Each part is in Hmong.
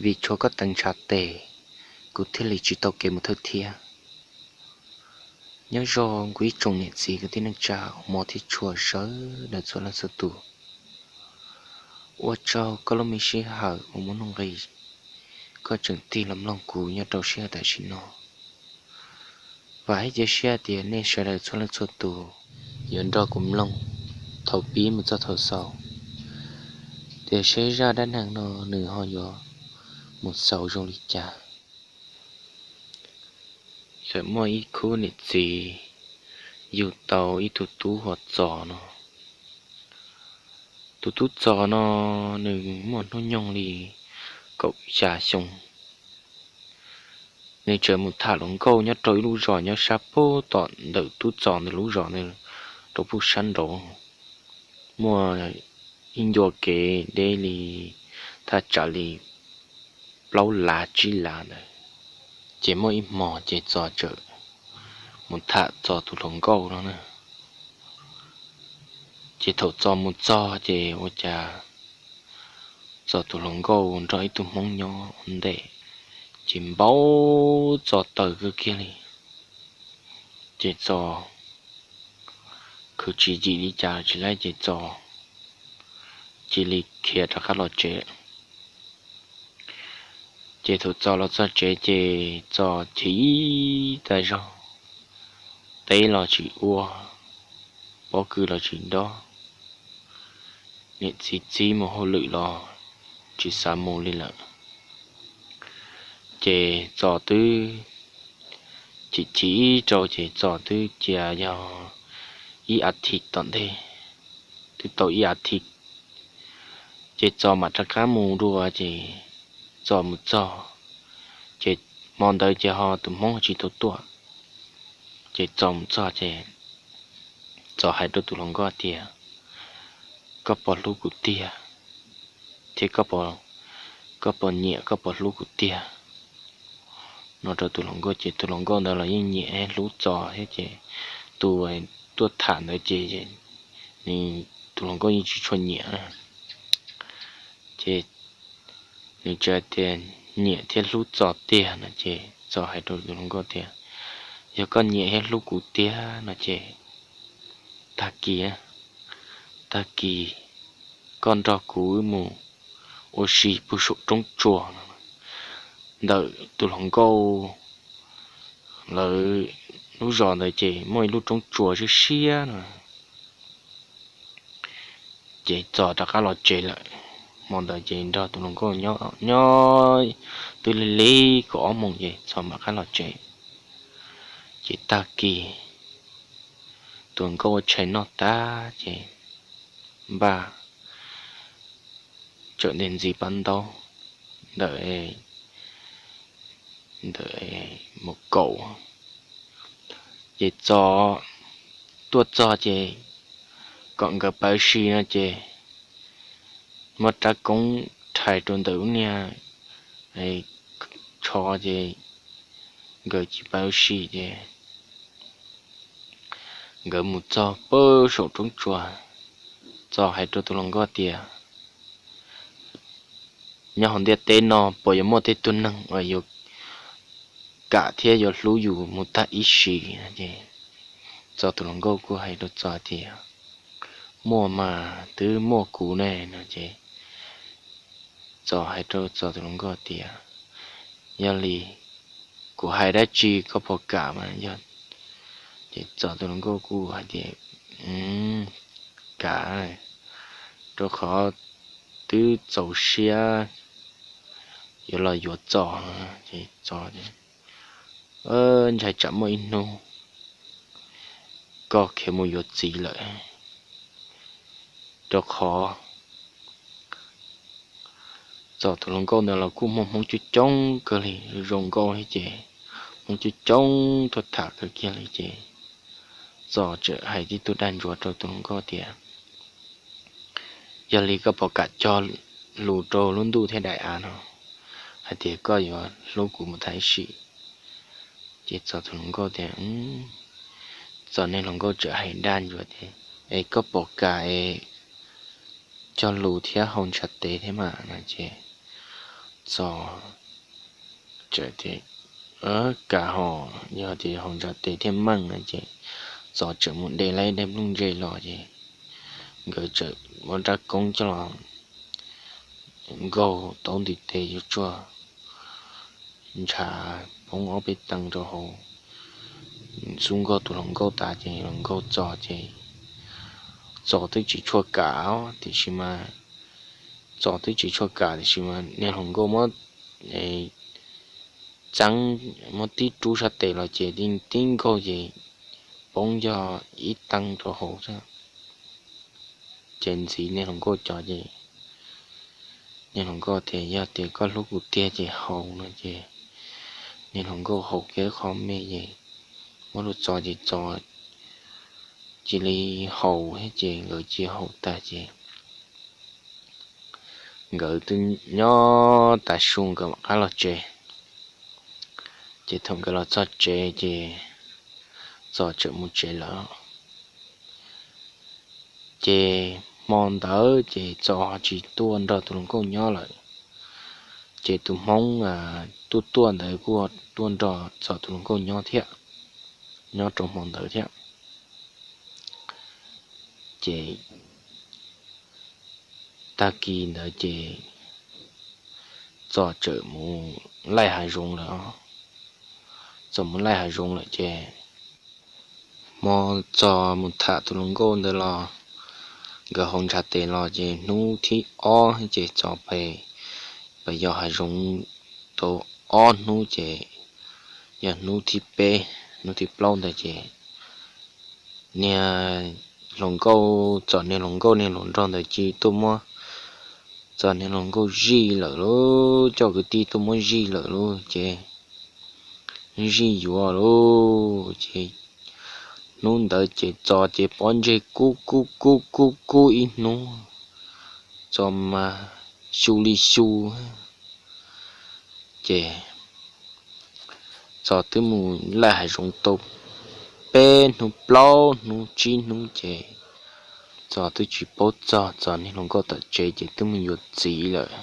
Vim tshuav koj tawv ntshav tes, kuv thiaj li tsis tau kev mus thawj thiab. Nyob zoo kuv ib tsoom niam txiv kwv tij neej tsa uas hmov thiab tshua sawv daws txhua leej txhua tus. Ua tsaug koj lub me sij hawm uas muaj nuj nqis, koj tseem tig los mloog kuv nyob rau sij hawm tam sim no. Vam thiab cia siab tias nej sawv daws txhua leej txhua tus yuav nrog kuv mloog thaum pib mus txog thaum xaus, tias seb zaj dab neeg no nws ho yuav mus xaus zoo li cas. Txawm muaj ib khub niam txiv yug tau ib tug tub hu ua Txos no. Tus tub Txos no nws muaj hnub nyoog li kaum xya xyoo. Nws tseem mus tham hluas nkauj nyob rau ib lub zos nyob sab pem tom ntawm tub Txos ntawd lub zos ntawd rau pem sab nraud, muaj ib ncua kev deb li thaj tsam li plaub lav tsib lav ntawd. Ces muaj ib hmos ces Txos txawm mus tham Txos tus hluas nkauj no na. Ces thaum Txos mus txog ces ua cas Txos tus hluas nkauj nrog ib tug Hmoob nyob ua ntej, ces npau Txos taws kawg kiag li. Ces Txos khwv tsis yim li cas tsis laib ces Txos cia li khiav rov qab los tsev. Ces thaum Txos los txog tsev ces Txos chim ib tag zog, teb los tsis ua, pob kws los tsis dob, niam txiv txib mus hauj lwm los tsis xav mus li lawm. Ces Txos twb chim chim rau ces Txos twb cia yog ib as thiv tom ntej, twb tau ib as thiv ces Txos mam rov qab mus dua ces Txos mus txog ces hmo ntawd ces ho tus Hmoob tsis tau tuaj. Ces Txos mus txog ces Txos hais rau tus hluas nkauj tias, koj puas hlub kuv tiag, thiab koj puas nyiam koj puas hlub kuv tiag no rau tus hluas nkauj ces tus hluas nkauj ntawd los yeej nyiam thiab hlub Txos thiab ces tus tuaj tham ntawd ces nws, tus hluas nkauj yeej tsis tshua nyiam. Ces nws txawm tias nyiam thiab hlub Txos tiag no ces Txos hais rau tus hluas nkauj tias, yog koj nyiam thiab hlub kuv tiag no ces tag kis, tag kis koj nrog kuv wb mus ua si puag saum roob tsuas no. Ntawm tus hluas nkauj lawv lub zos ntawd ces muaj ib lub roob tsuas siab siab no. Ces Txos rov qab los tsev lawm. Hmo ntawd ces nrog tus hluas nkauj nyob nyob twb lig lig kaum ob moos ces Txos mam qab los tsev. Ces tag kis tus hluas nkauj ua tshais noj tag ces npaj tawm ntej ntxiv pab ntaub ntawm, ntawm mus kaum. Ces Txos tuaj txog ces kom nkawd pab si no ces muab rab koob rhais rau ntawm lub niag tsho ces nkawd cia li pab si ces nkawd mus txog puag saum roob tsuas. Txos hais rau tus hluas nkauj tias, nyob hauv ntiaj teb no puas yuav muaj tej tug neeg uas yuav kam thiab yuav hlub yus mus tag ib sim no ces Txos tus hluas nkauj kuj hais rau Txos tias, muaj mas twb muaj kuv ne no ces Txos hais rau Txos tus hluas nkauj tias, yog li kuv hais dab tsi koj puas kam mas yog? Ces Txos tus hluas nkauj kuj hais tias, kam, rau qhov twb txaus siab yuav los yuav Txos. Ces Txos, ntshai tsam muaj ib hnub koj khiav mus yuav txiv lawm, rau qhov Txos tus hluas nkauj ntawd los kuj muaj Hmoob coob coob kawg li, zoo nkauj thiab ces Hmoob coob coob tuaj tham kawg kiag li ces Txos txawm hais tib tug dag ntsuav rau tus hluas nkauj tias, yog li koj puas kam cog lus rau lub ntuj thiab daim av no hais tias koj yuav hlub kuv mus tag ib sim? Ces Txos tus hluas nkauj tias, Txos niag hluas nkauj txawm hais dag ntsuav tias, es koj puas kam es cog lus thiab hau ntshav tes thiab mas no ces Txos txawm tias, Kav hos, yog tias haus ntshav tes thiaj meej no. Ces Txos txawm mus de lawm daim nplooj ntse los ces nkawd txawm muab rab koob coj los nkaug taub ntiv tes yuav tsuag ntshav poob ob peb teev rau hauv, xub nkaug tus hluas nkauj tas ces los nkaug Txos ces Txos twb tsis tshua kam os, tiam sis mas Txos twb tsis tshua kam tiam sis mas niag hluas nkauj muab txeeb, muab tib rub sab tes los ces tib nkaug ces poob yog ib teev rau hauv xwb. Ces ntxiv niag hluas nkauj cov ces niag hluas nkauj tias, Yog tias koj hlub kuv tiag ces haus no. Ces niag hluas nkauj haus kiag qho me ces muab rau Txos ces Txos cia li haus thiab ces nkawd cia haus tag ces nkawd twb nyob tas su nkawd mam qab los tsev. Ces thaum nkawd los txog tsev ces Txos txawm mus tsev lawm. Ces hmo ntawd ces Txos tsis tuaj nrog tus hluas nkauj nyob lawm. Ces tus hmoob tuaj tuaj ntawd kuj tuaj nrog Txos tus hluas nkauj nyob thiab, nyob rau hmo ntawd thiab. Ces tag kis ntawd ces Txos txawm mus laij hav zoov lawm. Txos mus laij hav zoov lawm ces hmo Txos mus tham tus hluas nkauj ntawd los, nkawd haus ntshav tes los ces hnub thib ob ces Txos pais, pais yos hav zoov tau ob hnub ces yog hnub thib peb, hnub thib plaub ntawd ces niag hluas nkauj, Txos niag hluas nkauj niag hluas nraug ntawd cia li tuaj muab Txos niag hluas nkauj zij lawm lauj, coj kwv tij tuaj muab zij lawm lauj ces zij yuav lauj ces hnub ntawd ces Txos ces pob ntseg kub kub kub kub kub ib hnub, Txos mas xyu li xyu. Ces Txos twb mus laij hav zoov tau peb hnub plaub hnub tsib hnub ces Txos twb tsis paub txog Txos niag hluas nkauj tom tsev ces twb mus yuav txiv lawm.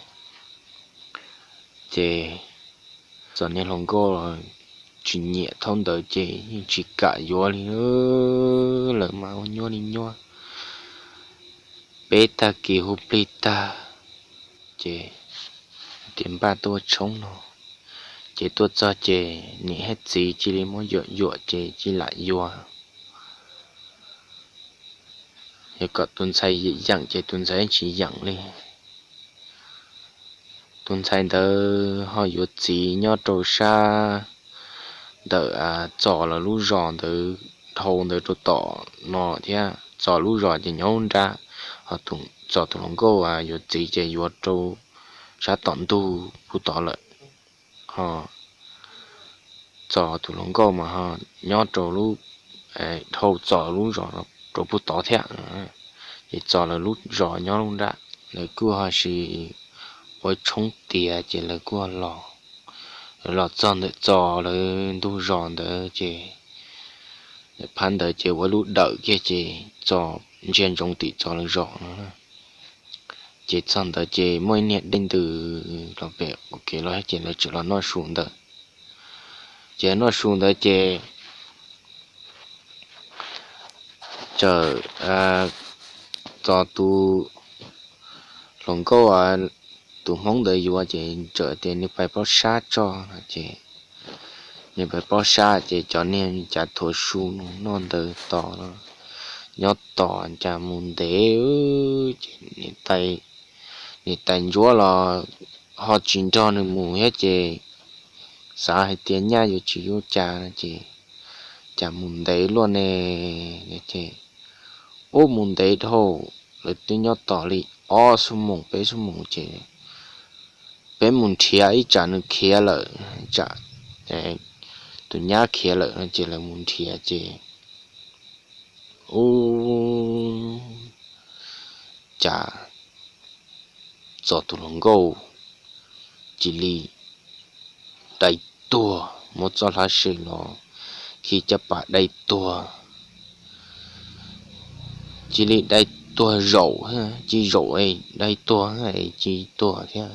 Ces Txos niag hluas nkauj tsis nyiam thaum ntawd ces yeej tsis kam yuav li, lawv mas ua nyuaj li nyuaj. Peb tag kis hu plig tag ces tias npaj tuaj tshoob no, ces tuaj txog ces niam thiab txiv cia li muab yuam yuam ces cia li lam yuav. Yog kom tus ntxhais yeem ces tus ntxhais tsis yeem li. Tus ntxhais ntawd ho yuav txiv nyob rau sab ntawm Txos lawv lub zos ntawd dhau ntawd rau tom no thiab. Txos lub zos ces nyob lub nrab, ho Txos tus hluas nkauj yuav txiv ces yuav rau sab tom ntug pug tod lawm. Ho Txos tus hluas nkauj mas ho nyob rau lub, dhau Txos lub zos rau pug tod thiab. Ces Txos lawv lub zos nyob lub nrab, lawv kuj ho sis ua tshoob tiav ces lawv kuj los, los txog ntawm Txos lawv ntug zos ntawd ces phab ntawd ces ua lub dawm kiag ces Txos ntsia ntsoov tim Txos lawv zos no. Ces txog ntawd ces muaj ib niag dej ntws los pem ua ke los ces lawv tseem los noj su ntawd. Ces noj su ntawd ces txawm Txos tus hluas nkauj, tus hmoob ntawd yuav ces txawm tias nws pais plob sab tso no ces nws pais plob sab ces cov niag cav thuav su noj ntawd tos, nyob tos cas mus ntev ces niam tais ntsuab los ho tsis nrog nws mus thiab ces xav hais tias nyaj yuav tsis yuav cas no ces cas mus ntev luaj ne. Ces ub mus ntev dhau, lawv twb nyob tos li ob xuab moos peb xuab moos ces peb mus nrhiav ib tsam nws khiav lawm, tsam tus nyab khiav lawm no ces lawv mus nrhiav ces ub cas Txos tus hluas nkauj cia li dai tuag, muab txoj hlab se los khi caj pas dai tuag, cia li dai tuag zaum, cia zaum dai tuag, cia tuag thiab.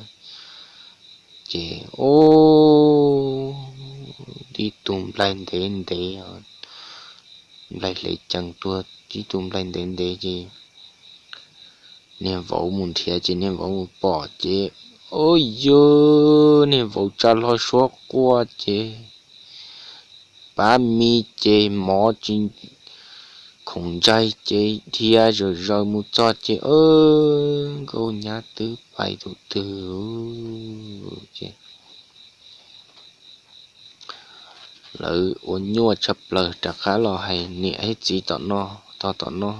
Ces ub, tib tug nplaig ntev ntev, nplaig hle cees tuag, tib tug nplaig ntev ntev ces niag vauv mus nrhiav ces niag vauv mus pom ces, ub, yog niag vauv tsa hlo suab quaj ces pab me ces mov tsis khoom ntsaig ces dhia zom zaws mus txog ces nkauj nyab twb pais tus twg ces lawv ua nyuaj tshaj plaws rov qab los hais niam thiab txiv tom no, tog tom no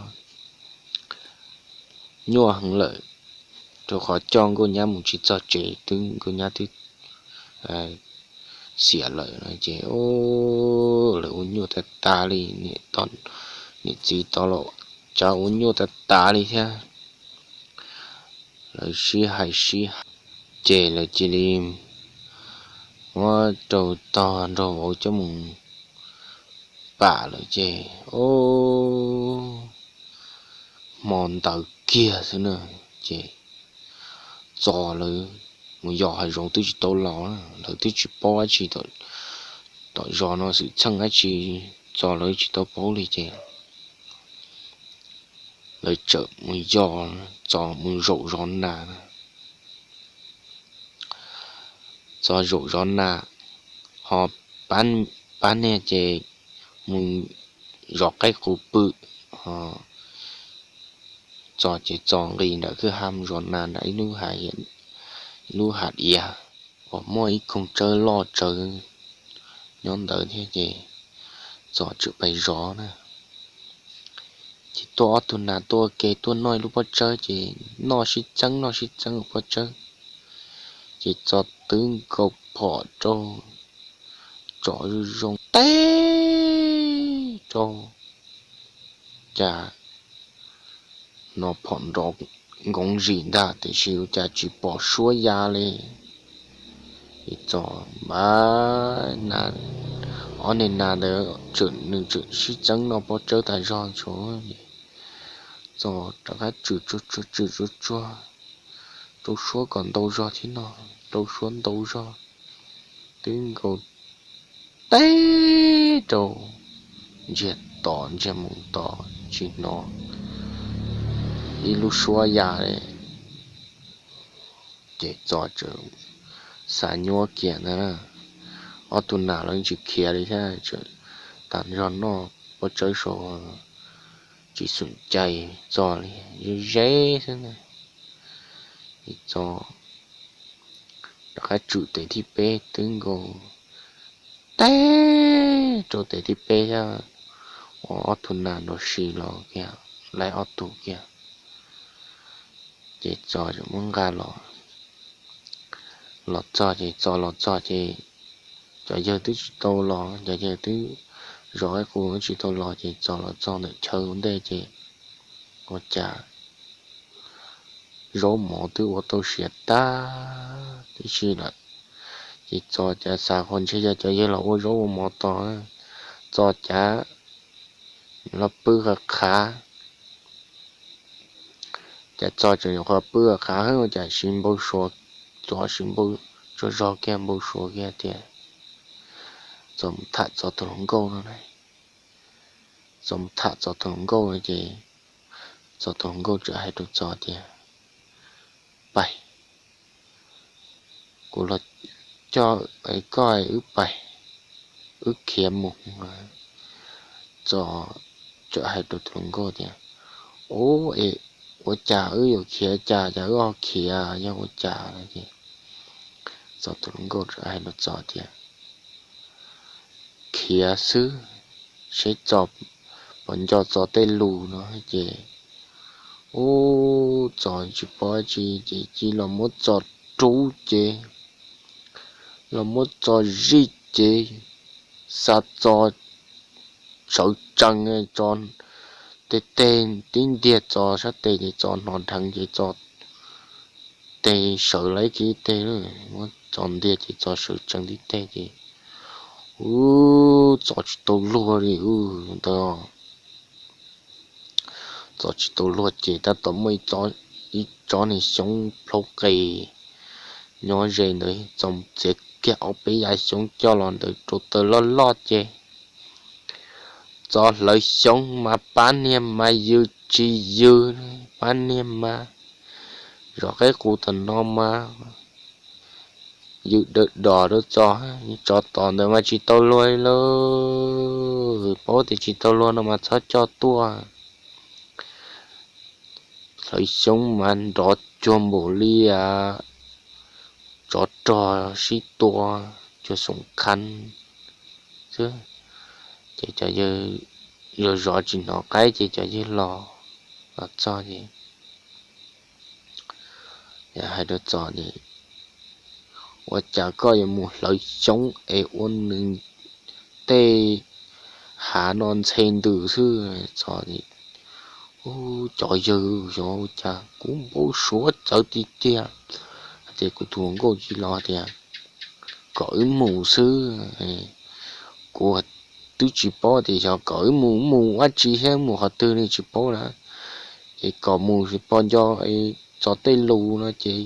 nyuaj heev lawm, rau qhov coj nkauj nyab mus tsis txog tsev twb nkauj nyab twb xiam lawm no ces lawv ua nyuaj tas tas li, niam txiv tod los cov ua nyuaj tas tas li thiab. Lawv sib hais sib hais ces lawv cia li muab rau tog nraug vauv coj mus pam lawm ces ub, hmo ntawd kiag xwb na ces Txos lawv mus yos hav zoov twb tsis tau los, lawv twb tsis paub dab tsi tom zos no xwm txheej dab tsi, Txos lawv tsis tau paub li ces lawv txawm mus yos, Txos mus zaum zov nas. Txos zaum zov nas, ho pab niag ces mus zov qaib qus pw, ho Txos ces Txos nqis nram kwj ha mus zov nas nram ib lub hav diav uas muaj ib koog tsawb loj tsawv nyob ntawd thiab ces Txos tseem pais zov na. Ces tuaj ob tug nas tuaj ua ke tuaj noj ib lub pob tsawb ces noj sib txeeb noj sib txeeb ua pob tsawb ces Txos twb nkaus phom rau, Txos zoo zoo teb rau, cas hnov phom nrov nkoov zim ntag tiam sis ua cas tsis pom suab ya li. Es Txos mas, ob niag nas ntawd tseem, nws tseem sib txeeb noj pob tsawb tas zog tsuas, Txos rov qab tswm tsuag tsuag tswm tsuag tsuag rau suab kom ntau zog thiab no, rau suab ntau zog twb nkaus teb rau, ntsiag to ntsiag mus to tsis hnov ib lub suab ya li. Ces Txos tseem xav nyuab kiag ntag, ob tug nas los tsis khiav li thiab, tas zog noj pob tsawb saud tsis xum cai Txos li, ze ze xwb na. Es Txos rov qab tswm tes thib peb twb nkaus teb rau tes thib peb thiab, ua ob tug nas nrov si los kiag, laib ob tug kiag. Ces Txos tseem muab nqa los, los txog ces Txos los txog ces cov yawg twb tsis tau los, cov yawg twb zov qaib qus tsis tau los ces Txos los txog ntawm chaw ua ntej ces ua cas zaub mov twb ua tau siav tag tib si lawm. Ces Txos cas xav qhov ntshe yog cov yawg los ua zaub ua mov tos, Txos cas los pw qhov qhav, cas Txos tseem nyuam qhuav pw qhov qhav xwb ua cas siv npau suav, Txos siv npau, tsaug zog kiag npau suav kiag tias Txos mus tham Txos tus hluas nkauj no na. Txos mus tham Txos tus hluas nkauj no ces Txos tus hluas nkauj txawm hais rau Txos tias, pais, kuv los coj koj wb pais, wb khiav mus. Txos txawm hais rau tus hluas nkauj tias, ub, es ua cas wb yuav khiav cas, cas wb ho khiav, yog ua cas no ces Txos tus hluas nkauj txawm hais rau Txos tias, khiav xwb, seb Txos puas nco Txos tej lus no ces, ub, Txos tsis paub tsi ces cia los muab Txos rub ces, los muab Txos zij ces, xa Txos sawv tsees, Txos tes teg tib ntiag Txos sab tes ces Txos hnov dheev ces Txos tes sawv lawm kiag ib teg, muab Txos ntiag ces Txos sawv tsees tib teg ces, ub, Txos tsis tau luag li ntawd. Txos tsis tau luag ces tab tom muaj ib tsob niag xyoob plaub qes Nyob ze ntawd Txos txiav kiag ob peb yav xyoob coj los ntawd rau taws loj loj ces Txos hlawv xyoob mas pab niag mas yws tsis yws, pab niag mas zov qeb qus tom no mas yws dawm dos rau Txos, tsov tom ntawd mas tsis tau luag li lawm. Paub tias tsis tau luag no mas txhob coj tuaj. Hlawv xyoob mas nrov cuag npaum li tsov rog sib tua, cuag xoom khav xwb. Ces cov yawg zov zov tsis hnov qaib ces cov yawg los, los txog ces hais rau Txos tias, Ua cas koj yuav mus hlawv xyoob es ua nws tej hav no ntxhe ntws xwb? Txos tias, Ub, cov yawg, xyov ua cas kuv npau suav txawv tiag tiag. Ces kuv tus hluas nkauj cia li los tias, Kom wb mus xwb. Kuv twb tsis paub tias xyov kom wb mus mus dab tsi thiab mus qhov twg li tsis paub na. Es kom mus pog nco Txos tej lus no ces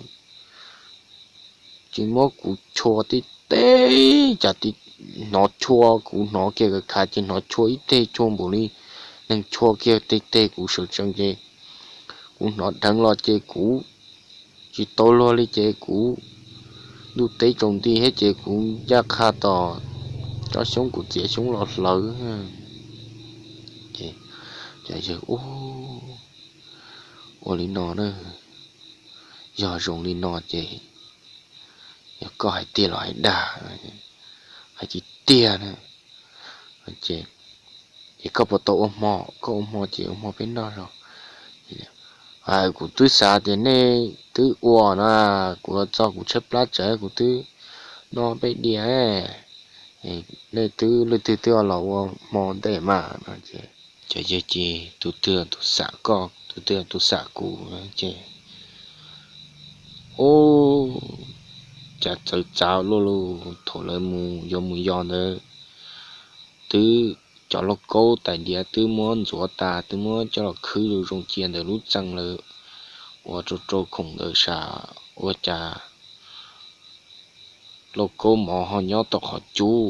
tsis muab kuv chua tib teg, cas hnov chua, kuv hnov kiag khav khav ces hnov chua ib teg chua npaum li neeg chua kiag teg teg kuv sawv tsees ces kuv hnov dheev los ces kuv tsis tau luag li ces kuv ntuj teb tsaus nti thiab ces kuv ncaj qha tos tsob xyoob kuv txiav xyoob los hlawv. Ces cov yawg, Ub, ua li no na, yog zoo li no ces yog koj hais tiag los hais dag? Hais tiag tiag na. Ces, Ces koj puas tau ua hmo? Koj ua hmo ces ua hmo peb noj zog. Kuv twb xav tias nej twb ua na, kuv los txog kuv tshaib plab tsawv kuv twb noj peb diav. Nej twb leej twg twb los ua hmo ntej mas no ces cov yawg ces tus twg tus xam koj, tus twg tus xam kuv ces, Ub, cas txawv txav luaj lus. Thaum lawv mus yuav mus yos ntawd twb, cov lauj kaub tais diav twb muab ntxuav tas, twb muab coj los khwb zoo zoo cia ntawm lub txee lawm, ua rau rau khoom ntawd sav. Ua cas lauj kaub mov ho nyob tom qhov cub,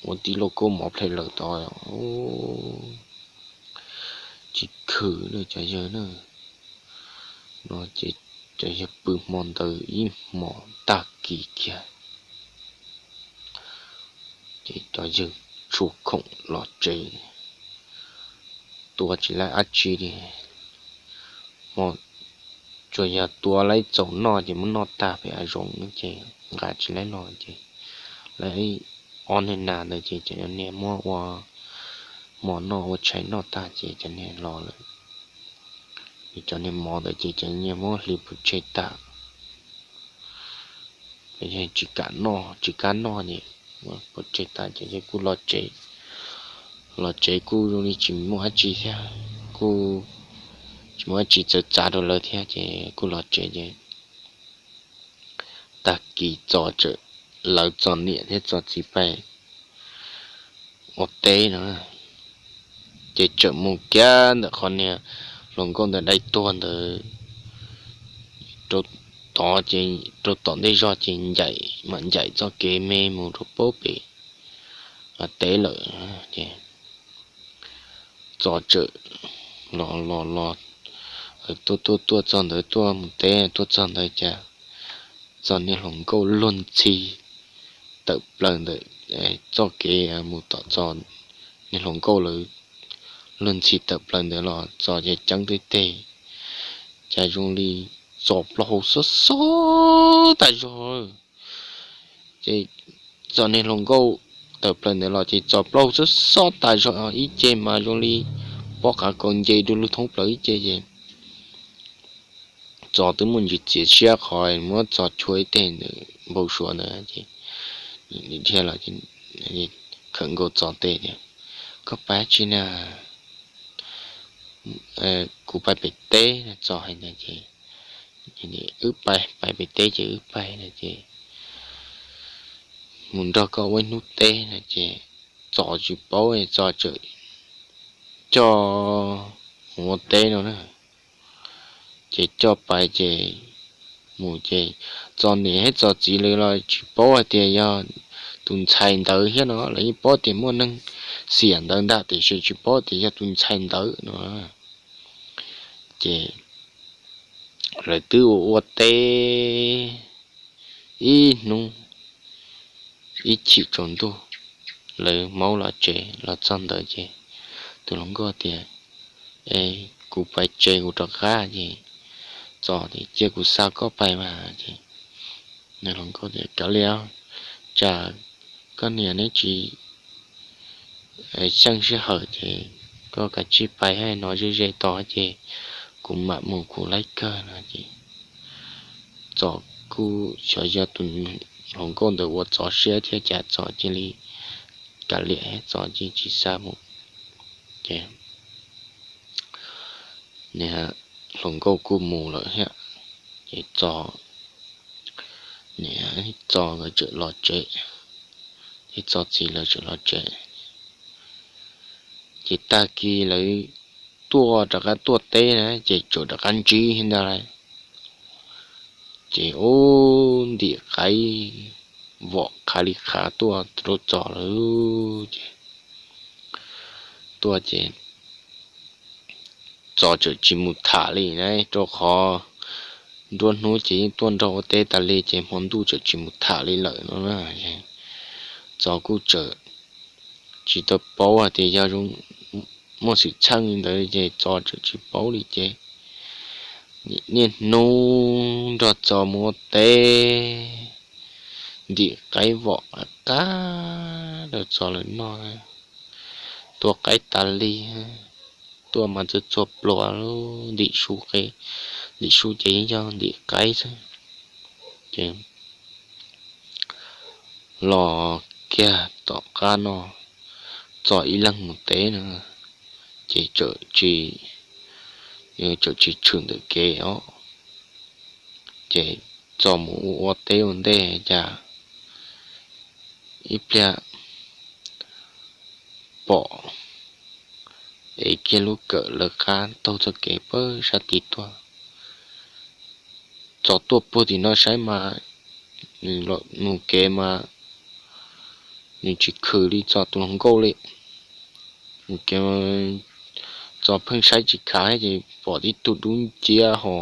ua tib lauj kaub mov plhe lawm tod. Tsis khwm li cov yawg na. No ces cov yawg pw hmo ntawd ib hmos tag kis kiag ces cov yawg tshua khoom los tsev, tua tsis laib dab tsi li. Hmo, tsuas yog tua laib txaus noj ces muab noj tag pem hav zoov ces nqa tsis laib los ces lawv ob niag nas ntawd ces cov niag muab ua hmo noj ua tshais noj tag ces cov niag los lawm. Cov niag mov ntawd ces cov niag muab hliv pov tseg tas. Tsis kam noj, tsis kam noj ces pov tseg tas ces kuj los tsev. Los tsev kuj zoo li tsis muaj dab tsi thiab, kuj tsis muaj dab tsi txawv txav rau lawv thiab ces kuj los tsev ces tag kis Txos txawm, lawv Txos niam thiab Txos txiv pais ua teb no ces txawm mus kiag ntawm qhov niag hluas nkauj ntawd dai tuag ntawd rau tod ces, rau tom ntej zog ces ncaim, mam ncaim txoj kev me mus rau pem teb lawm ces Txos txawm los los los, tuaj tuaj tuaj txog ntawd, tuaj mus teb tuaj txog ntawd cas Txos niag hluas nkauj luag ntxhi tawm plaws ntawm txoj kev mus tom Txos niag hluas nkauj lawv luag ntxhi tawm plaws ntawd los Txos ces ceeb tib teg, cas zoo li Txos plaub hau xob xob tas zog. Ces Txos niag hluas nkauj tawm plaws ntawd los ces Txos plaub hau xob xob tas zog ib ce mas zoo li pob qav kaus nce du lug thoob plaws ib ce ces Txos twb muaj ntsis txiav siab qhov muab Txos chua ib teg ntawm npau suav ntawd ces dhia los khawm nkaus Txos tes tias, Koj pais dab tsi na? Kuv pais pem teb na, Txos hais ntawd ces, Wb pais, pais pem teb ces wb pais na ces mus nrog koj ua ib hnub teb na ces Txos tsis paub, Txos txawm coj mus ua teb no na. Ces coj pais ces mus ces Txos niam thiab Txos txiv lawv los tsis paub hais tias yog tus ntxhais ntawd thiab no, lawv yeej paub tias muaj neeg xiam ntawd ntag tiam sis tsis paub tias yog tus ntxhais ntawd no. Ces lawv twb ua ua teb ib hnub, ib chim tsaus ntuj, lawv maub los tsev los txog ntawd ces tus hluas nkauj tias, Es kuv pais tsev kuv rov qab. Ces Txos tias, Cia kuv xa koj pais mas. Ces nws hluas nkauj tias, Kav liam, tsam koj niam neb tsis xyeej sij hawm ces koj kav tsij pais hab no ze ze tos ces kuv mam mus kuv laij kawg no. Ces Txos kuj xyov yog tus hluas nkauj ntawd ua Txos siab thiab cas Txos cia li kav liam, Txos cia tsis xa mus. Ces hluas nkauj kuj mus lawm thiab. Ces Txos, Txos nkawd txawm los tsev, thiab Txos txiv lawv txawm los tsev. Ces tag kis lawv tuaj rov qab tuaj teb na ces txawm rov qab ntsib ntag lauj. Ces ub, ntim qaib vom qhav li qhav tuaj rau Txos lawm. Ces tuaj ces Txos txawm tsis mus tham li na, rau qhov nruab hnub ces yeej tuaj nrog ua teb tas li ces hmo ntuj txawm tsis mus tham li lawm no. Txos kuj txawm tsis tau paub hais tias yog muaj xwm txheej li ntawd ces Txos txawm tsis paub li ces niaj hnub nrog Txos mus ua teb, ntim qaib vom qab rau Txos lawv noj, tua qaib tas li, tuaj mas txhua txhua pluas, ntim su, ntim su ces yeej yog ntim qaib xwb. Ces los kiag tom qab no Txos ib leeg mus teb no ces txawm tsis, txawm tsis tshwm ntawm kev os. Ces Txos mus ua ua teb ua ntej cas ib pliag pom es kiag lub kawm lawv qab taug txoj kev pawg sab tid tuaj. Txos tuaj puag tim no saib mas nws los mus kev mas nws tsis khwm li Txos tus hluas nkauj li. Mus kev Txos pheej saib tsis khav ces pom tib tug dub nciab ho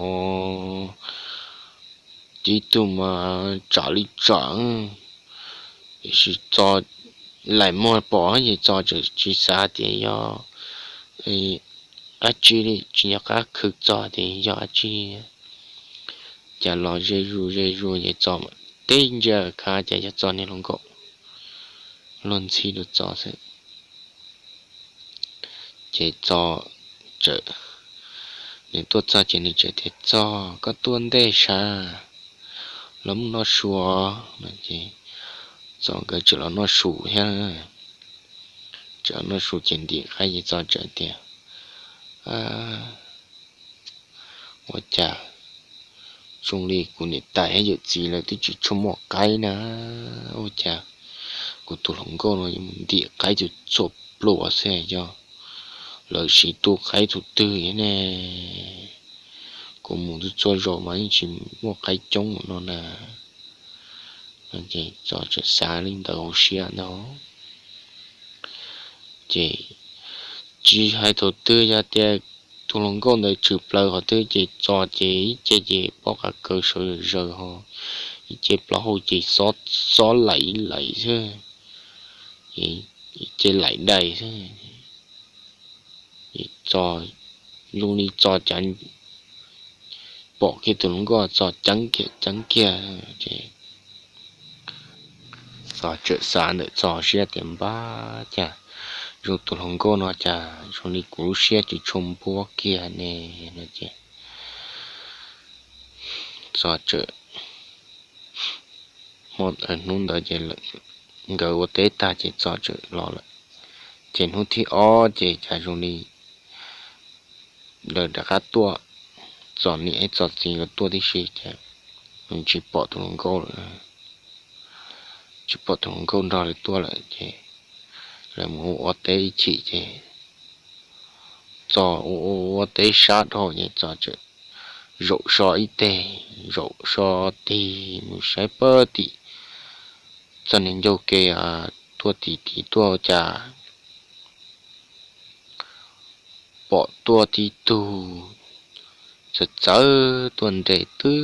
tib tug mas tsam li tsam, tiam sis Txos laim muag pom ces Txos txawm tsis xav tias yog dab tsi li, tsis nco qab khwv Txos tias yog dab tsi. Cas los ze zus ze zus ces Txos teb ntsia khav cas yog Txos niag hluas nkauj luag ntxhi rau Txos xwb. Ces Txos txawm, nws tuaj txog ces nws txawm tias, Txos, koj tuaj ntej sav, los mus noj su os. Ces Txos nkawd txawm los noj su thiab. Txawm los noj su ces ntim qaib ces Txos txawm tias, Ua cas zoo li kuv niam tais thiab yawm txiv lawv twb tsis tshua muaj qaib na, ua cas kuv tus hluas nkauj no yuav mus ntim qaib txhua txhua pluas xwb, yog lawv siv tu qaib tus twg ne? Kuv mus txhua txhua zaus mas yeej tsis muaj qaib coob no na. Ces Txos txawm xav li ntawd hauv siab ntag. Ces tsis hais thaum twg yog tias tus hluas nkauj ntawd tshwm plaws qhov twg ces Txos ces ib ce ces pob qa kaws sawv zaws ho, ib ce plaub hau ces xob laim laim xwb, ib ce laim dais xwb. Txos, zoo li Txos cav pom kiag tus hluas nkauj Txos ceeb kiag ceeb kiag ces Txos txawm xav ntawm Txos siab tias, Npab, cas zoo tus hluas nkauj no cas zoo li kuv lub siab tsis tshua npuab kiag ne, no ces Txos txawm, hnub ntawd ces nkawd ua teb tag ces Txos txawm los lawm. Ces hnub thib ob ces cas zoo li lawv rov qab tuaj, Txos niam thiab Txos txiv nkawd tuaj tib si ces tsis pom tus hluas nkauj lawm, tsis pom tus hluas nkauj nrog lawv tuaj lawm ces lawv mus ua teb ib chim ces Txos ua ua teb sab dhau ces Txos txawm zaum so ib teg, zaum so tig mus saib pab tim txoj niag ncauj ke tuaj tim tid tuaj cas pom tuaj tib tug txawv txawv tuaj nres twb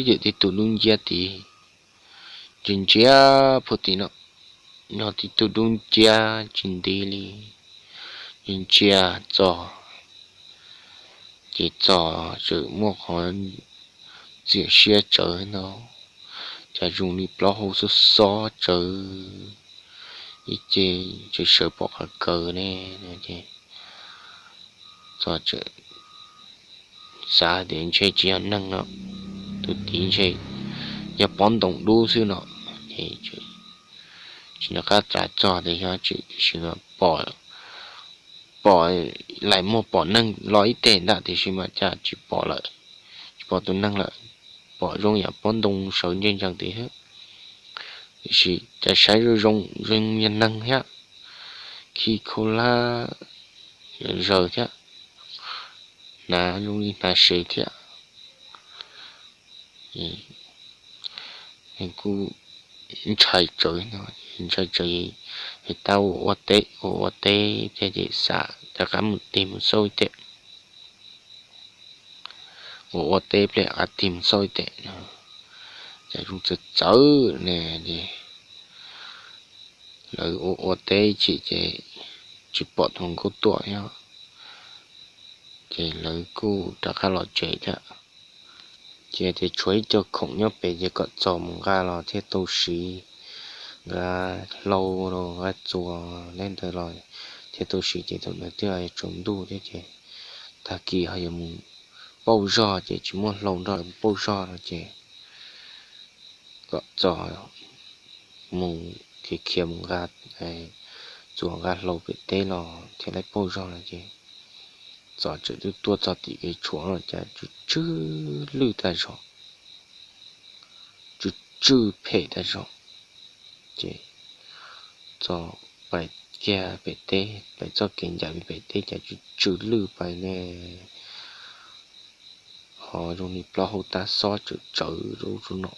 ywm tib tug dub nciab tid. Ntsia ntsia puag tim no, yog tib tug dub nciab tsis nti li. Ntsia Txos, ces Txos tseem muaj qhov txiam siab tsawv ntau, cas zoo li plaub hau xob xob tsawv, ib ce tseem sawv pom qhov kawg ne. Txos tseem xav tias ntshe tsis yog neeg no, tus tid ntshe yog pob ntoo dub xwb no, es tsis nco qab txog tias yog tsis, tiam sis pom, pom, lais muag pom neeg los ib teg ntag tiam sis mas cas tsis pom lawm, tsis pom tus neeg lawm, pom zoo yam pob ntoo sawv ntsees ntsees tid xwb. Tiam sis cas saib zoo zoo zoo yog neeg thiab, khi khau lab zaws thiab, hnav zoo li hnav sev thiab. Kuj ntshai tsawv, ntshai tsawv, es tab ua ua teb ua ua teb thiab ces xav rov qab mus tig mus xauj ib teg, ua ua teb pliag rov qab tig mus xauj ib teg no, cas zoo txawv txawv ne. Ces lawv ua ua teb chim ces tsis pom tus hluas nkauj tuaj thiab, ces lawv kuj rov qab los tsev thiab. Ces tias tshuav ib co khoom nyob pem ces kom Txos mus nqa los thiaj tau siv, nqa hlau los nqa txuas li ntawd los thiaj tau siv ces thaum ntawd twb tsaus ntuj thiab ces tag kis ho yuav mus pauj zog ces tsis muaj hlau nrog pauj zog no ces kom Txos mus khiav khiav mus nqa txuas nqa hlau pem teb los thiaj li pauj zog no ces Txos tseem twb tuaj txog tim kev tshuam no cas tsw tsw lwj tag zog, tsw tsw phem tag zog. Ces Txos pais kiag pem teb, pais txoj kev ncaj pem teb cas tsw tsw lwj pais ne, ho zoo li plaub hau tab xob tsawv tsawv rau ub rau no,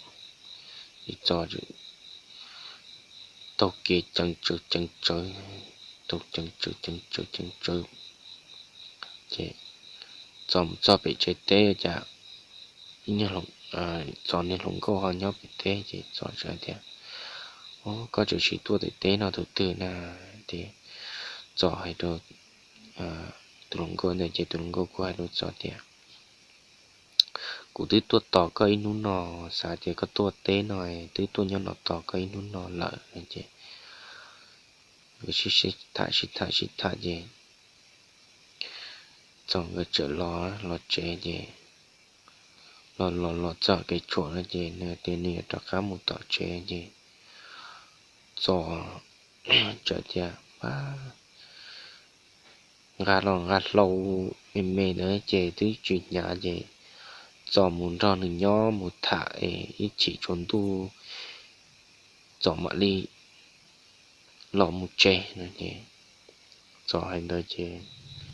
es Txos taug kev ceev tsawv ceev tsawv, taug ceev tsawv ceev tsawv ceev tsawv. Ces Txos mus txog pem tsev teb cas Txos niag hluas nkauj ho nyob pem teb ces Txos txawm tias, Au, koj tseem sim tuaj tim teb no tus twg na? Ces Txos hais rau tus hluas nkauj ntawd ces tus hluas nkauj kuj hais rau Txos tias, Kuv twb tuaj tos koj ib hnub no, xav tias koj tuaj teb no, twb tuaj nyob no tos koj ib hnub no lawm no. Ces nkawd sib sib tham sib tham sib tham ces Txos nkawd txawm los los tsev ces los los los txog kev tshuam no ces nws tias nws yuav rov qab mus tom tsev ces Txos txawm tias, Nqa los nqa hlau me me ntawd ces twb tsis hnyav ces Txos mus nrog nws nyob mus tham es ib chim tsaus ntuj Txos mam li los mus tsev no ces Txos hais ntawd ces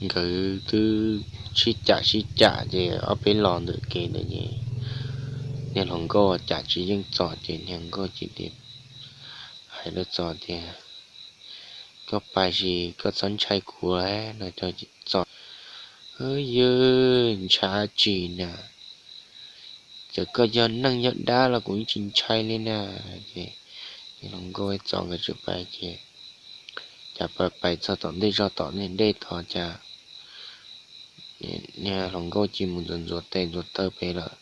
nkawd twb sib cam sib cam ces ob peb los ntawm kev ntawd ces niag hluas nkauj cam tsis yeej Txos ces niag hluas nkauj cia li hais rau Txos tias, Koj pais sis koj txhob ntshai kuv no. Txos, Ywg, ntshav tsis na, txawm koj yog neeg yog dab los kuv yeej tsis ntshai li na. Ces niag hluas nkauj Txos nkawd txawm pais ces cas pais pais txog tom ntej zog tom ntej tod cas niag hluas nkauj cia mus ntxuav ntxuav tes ntxuav taw pem lawm,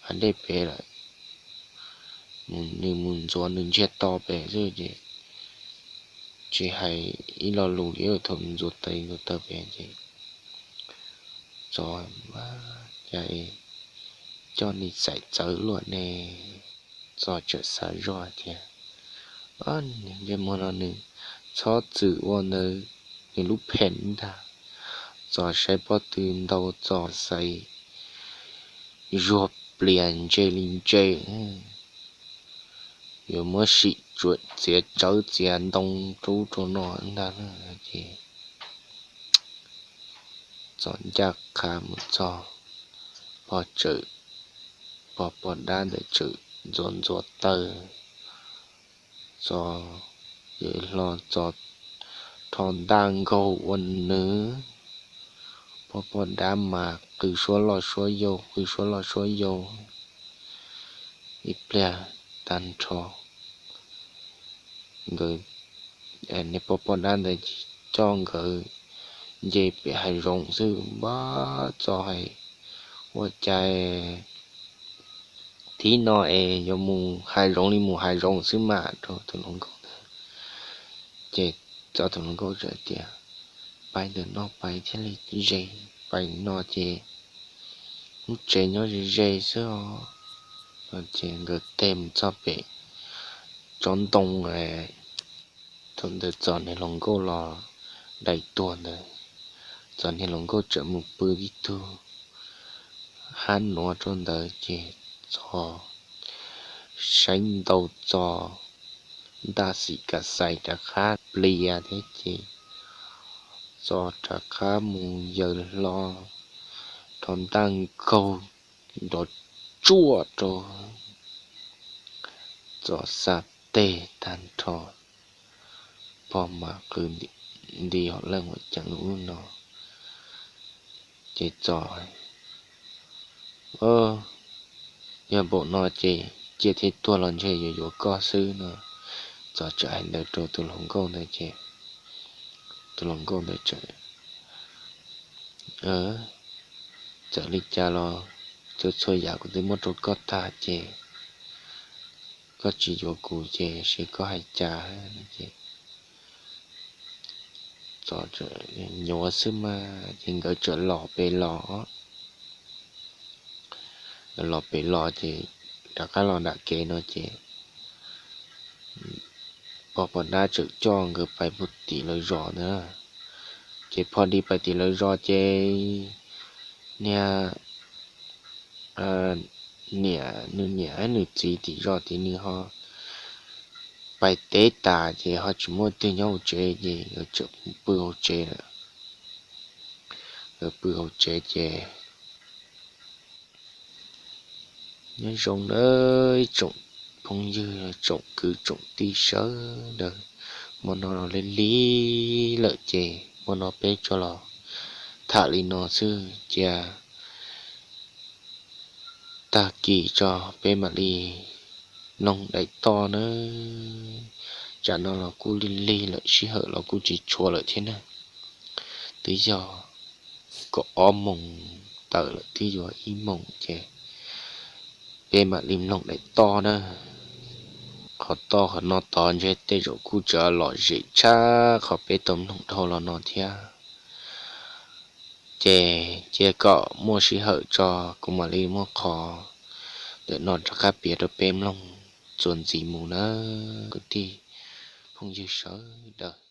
hav dej pem lawm. Nws mus ntxuav nws ntsiag to pem xwb ces tsis hais ib lo lus li, thaum ntxuav tes ntxuav taw pem ces Txos, Cas coj ni xaiv txawv luaj ne. Txos txawm xav zoj tias, Ntsej muag no nws txhob txwm ua ntawd nws lub phem ntag. Txos saib pob tw ntau Txos xaiv zuag plias ntse li ntse, yuav muab sim tsuam txiav tsawv txiav ntoo rau ub rau no ntag na. Ces Txos ncaj qha mus txog, pog txawm Pog poj dab ntawd txawm ntxuav ntxuav taw, Txos, yawm hlo Txos rho ntaj nkaug ua nws. Pog poj dab mas qw suab loj suab yau, qw suab loj suab yau ib pliag tag nrho. Nkawd, niag pog poj dab ntawd coj nkawd nce pem hav zoov xwb, npab Txos hais, ua cas thib no es yuav mus hav zoov li mus hav zoov xwb mas rau tus hluas nkauj ntawd. Ces txog tus hluas nkauj txawm tias, pais ntawm no pais thiaj li ze, pais no ces lub tsev nyob ze ze xwb os. Ces nkawd teg mus txog pem tsob ntoo, thaum ntawd Txos niag hluas nkauj los dai tuag ntawd, Txos niag hluas nkauj txawm mus pw ib tug hab nuav rau ntawd ces Txos saib ntau Txos ntaj xim kas xais rov qab plias thiab ces Txos rov qab mus yawm hlo rho ntaj nkaug nrov tsuaj rau Txos xav teg tag nrho. Pog mas qw nti hom leej ua caag lub no. Ces Txos, yog npaum no ces ciaj thiab tuag los ntshe yuav yuav koj xwb no. Txos txawm hais ntawd rau tus hluas nkauj ntawd ces tus hluas nkauj ntawd txawm, txawm li cas los txhua txhua yam kuv twb muab rau koj tag ces koj tsis yuav kuv ces seb koj hais cas. Ces Txos nyuav xwb mas ces nkawd txawm los pem los, nkawd los pem los ces rov qab los nram kev no ces pog poj dab txawm coj nkawd pais puag tim lawv zos ntag. Ces pog di pais tim lawv zos ces niag niam, nws niam nws txiv tim zos tim nws ho pais teb tas ces ho tsis muaj twg nyob hauv tsev ces nkawd txawm pw hauv tsev lawm. Nkawd pw hauv tsev ces nyob zoo nawb tsoom phooj ywg tsoom kwv tsoom tij sawv daws, hmo no los lig lig lawm ces hmo no peb tso los tham li no xwb cia tag kis tso peb mam li mloog daim toj nawb. Tsam no los kuj lig lig lawm sij hawm los kuj tsis tshuav lawm thiab na. Twb yog kaum ob moos tawm lawm twb yuav ib moos ces peb mam li mloog daim toj na. Qhov toj qhov no tod ntshe tej zaum kuj tseem lom zem tshaj qhov peb tau mloog dhau los no thiab. Ces cia kom muaj sij hawm tso kuv mam li muab qhov ntawm no rov qab piav rau peb mloog txuas ntxiv mus nawb kwv tij phooj ywg sawv daws.